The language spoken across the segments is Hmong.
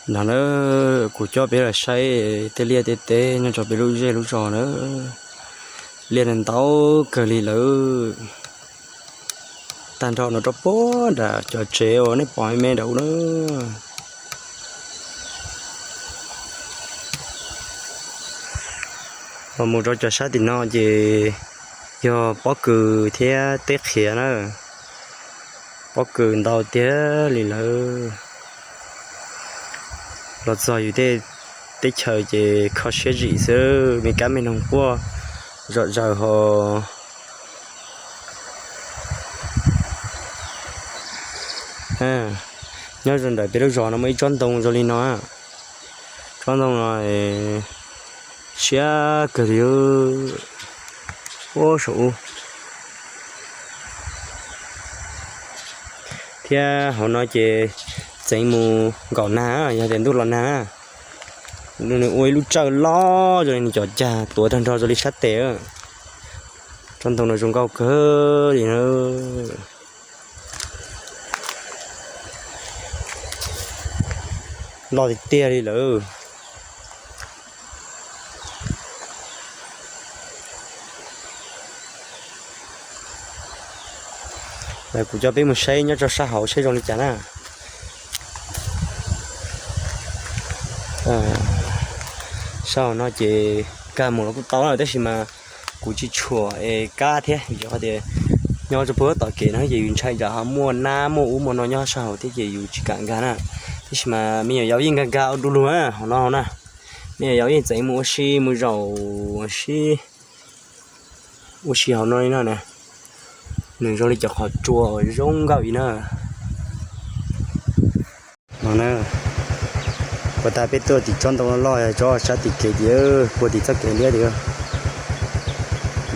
No na, kuv coj peb los saib tej liaj tej teb nyob rau peb lub zej lub zos na. Liaj ntau kawg li lawm. Tag nrho no rau puag nram cov tsev uas nej pom me me nram ub na. Los mus rau cov sab tim no ces yog pob kws thiab teb qhiav na. Pob kws ntau tiag li lawm. Los txog yus tej teb chaws ces kho siab zim xwb, me kab me noog quaj zom zaws ho. Nyob zoo ntawm peb lub zos no muaj ib tsob ntoo zoo li no. Tsob ntoo no siab kawg li. Ub, saum ub. Thiab hauv no ces txeev mus nkaum nag, yog tias ntuj los nag. Nws ua ib lub tsawj loj zoo li nws cov cag tuav tag nrho zoo li sab tes. Tsob ntoo no zoo nkauj kawg li na. Loj tiag tiag li lawm. Kuv coj peb mus saib nyob rau sab hauv saib zoo li cas na. Sab hauv no ces nkag mus los kuj tau na, tab sis mas kuv tsis tshuam es kab thiab, vim tias nyob rau puag tom kev no ces yus ntshai tsam ho muaj nab muaj ub muaj no nyob sab hauv thiab ces yus tsis kam nkag na. Tab sis mas me nyuam yaus yeej nkag nkag ua du lug na hauv no na. Me nyuam yaus yeej txeev mus ua si mus zaum ua si, ua si hauv no li no na. Nws zoo li cov qhov tsua uas zoo nkauj li na. No na, puag ta peb tuaj tim tsob ntoo loj loj tsob sab tim kev tiag, puag tim txoj kev liab tiag.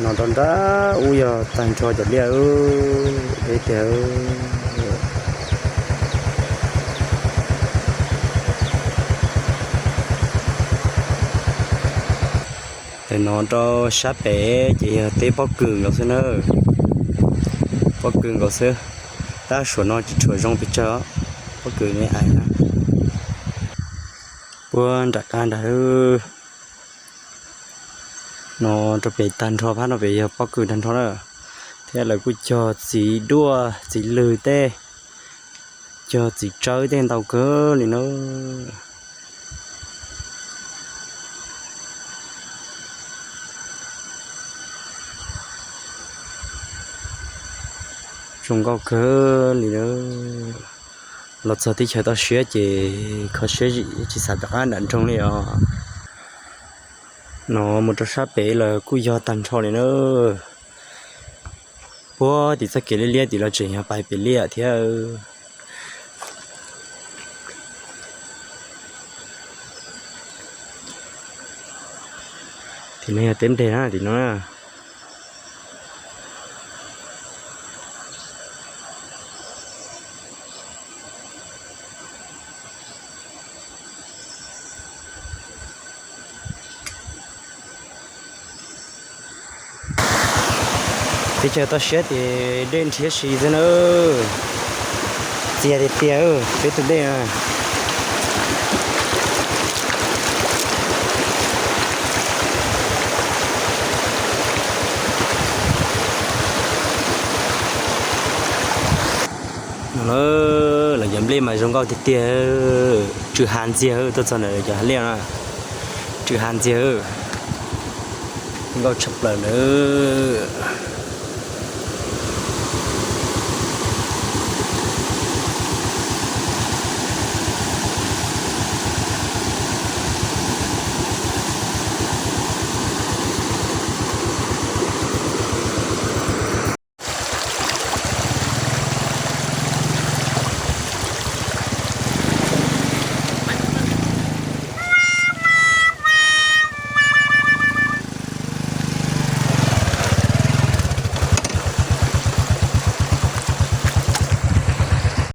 No rau nram ub yog tag nrho cov liaj deb tiag. Ces no rau sab pem ces yog teb pob kws nkaus xwb na. Pob kws nkaus xwb, tab suam no tsis tshuam zoo pes tsawg, pob kws me ais na. Puag nram qab nrad no rau pem tag nrho, phab no pem yog pob kws tag nrho na. Thiab lawv kuj cog txiv duaj txiv lwg tej, cog txiv tsawb tej ntau kawg li na. Zoo nkauj kawg li na. Los txog teb chaws toj siab ces kho siab zim tsis xav rov qab nram nroog li os. No mus rau sab pem lawm kuj yog tag nrho li na. Puag tim txoj kev liab liab tim los tseem yog pais pem liaj thiab. Tim no yog teb nplej na tim no na. Teb chaws toj siab ces dej nrhiav si xwb na. Txias tiag tiag peb tus dej na. Lawv cov nplej mas zoo nkauj tiag tiag, tsw ha ntxiag tuaj txog ntawm cov hav liaj na, tsw ha ntxiag, nkauj tshaj plaws lawm.